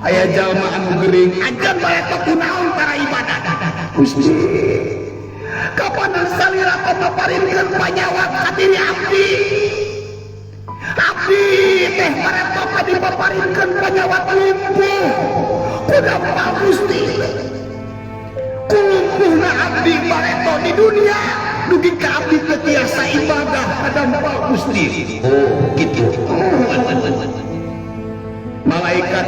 Aya jalma anu gering anjeun bareto kunaon para ibadah. Gusti, kapan salira pamaparinkeun panyawat ka diri abdi? Abdi teh bareto dipaparinkeun panyawat lumpuh. Kudampal Gusti. Ku lumpuhna abdi bareto di dunia dugi ka abdi teu tiasa ibadah kadampal Gusti. Oh, gitu. Malaikat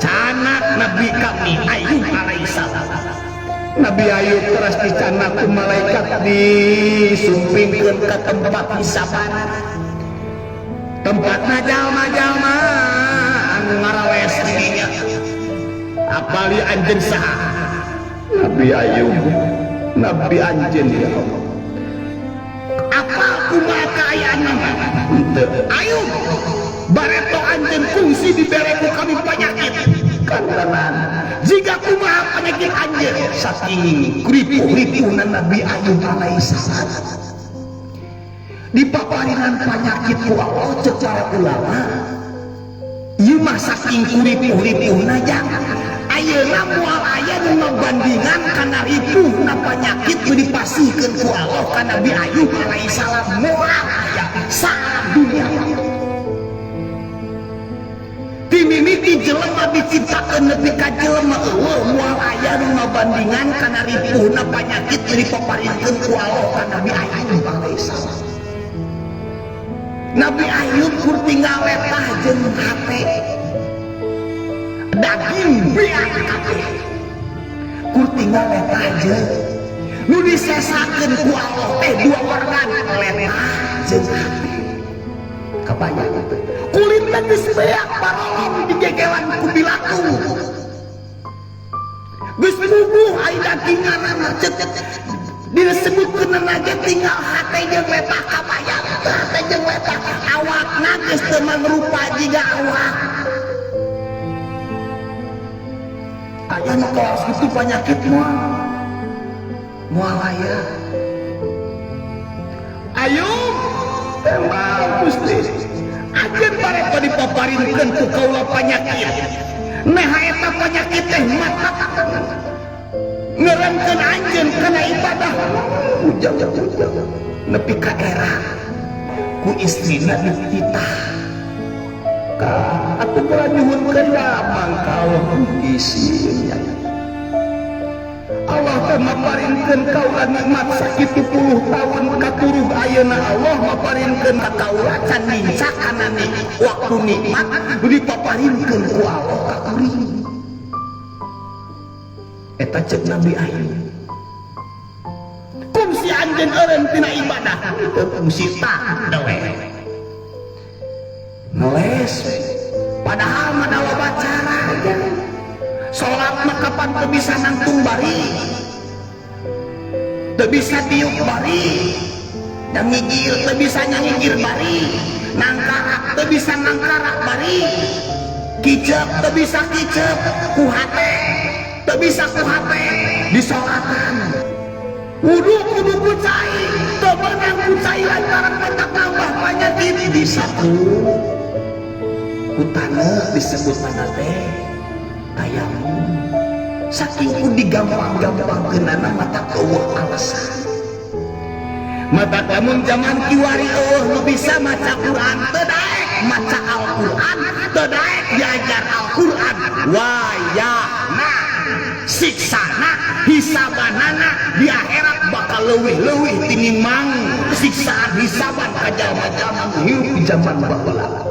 canak Nabi kami Ayub alaihissalam. Nabi Ayub teras dicanak ku malaikat, disumpingkeun ka tempat hisaban. Tempatna jalma-jalma anu ngarawes didinya. Apali anjeun saha? Nabi Ayub. Nabi anjeun, ya Allah. Apal kumaha kaayaan? Henteu. Ayub, bareto anjeun kungsi dibere ku kami penyakit. Kantenan. Jiga kumaha penyakit anjeun? Saking ripuh-ripuhna Nabi Ayub alaihissalam. Dipaparinan penyakit ku Allah, cek para ulama. Ieu mah saking kuripuh-ripuhna jang. Ayeuna moal aya nu ngabandingan kana ripuhna penyakit nu dipasihkeun ku Allah ka Nabi Ayub alaihissalam, moal aya saalam dunia. Ti mimiti jelema diciptakeun nepi ka jelema euweuh, moal aya nu ngabandingan kana ripuhna penyakit nu dipaparinkeun ku Allah ka Nabi Ayub alaihissalam. Nabi Ayub kur tinggal letah jeung hate. Daging beak kabeh. Kur tinggal letah jeung nu disesakeun ku Allah teh dua organ, letah jeung hate. Kabayang teh. Kulitna geus beak parolong digegelan ku bilatung. Geus puguh ai daginganana, cek disebutkeun ge tinggal hate jeung letah. Kabayang hate jeung letah, awakna geus teu mangrupa jiga awak. Aya nu kelas kitu penyakit moal? Moal aya. Ayub, tembal Gusti. Anjeun bareto dipaparinkeun ku kaula penyakit. Nah, eta penyakit teh mata ngeremkeun anjeun kana ibadah. Ujang ujang nepi ka era ku istrina dititah. Ka atuh kula nyuhunkeun da mangkal isin. Allah teh maparinkeun kaula nikmat sakitu puluh tahun katuruh, ayeuna Allah maparinkeun ka kaula can nincak kana waktu nikmat nu dipaparinkeun ku Allah ka kuring. Eta cek Nabi Ayub. Kungsi anjeun eureun tina ibadah? Teu kungsi, tah dewe. Ngeles. Padahal mah da loba cara. Salat mah kapan teu bisa nangtung bari. Teu bisa diuk bari. Dan ngigir teu bisa nyangigir bari. Nangkarak teu bisa nangkarak bari. Kicep teu bisa kicep ku hate. Teu bisa ku hate disolatan. Wudu kudu ku cai, teu meunang ku cai lantaran matak nambah penyakit, disapu ku taneuh disebutna teh tayamum. Saking ku digampang-gampangkeunana matak euweuh alasan. Mata lamun zaman kiwari euweuh nu bisa maca Quran, teu daek maca Al-Quran, teu daek diajar Al-Quran, wayahna siksana hisabanana di akhirat bakal leuwih-leuwih tinimbang siksaan hisaban ka jalma-jalma nu hirup di zaman baheula.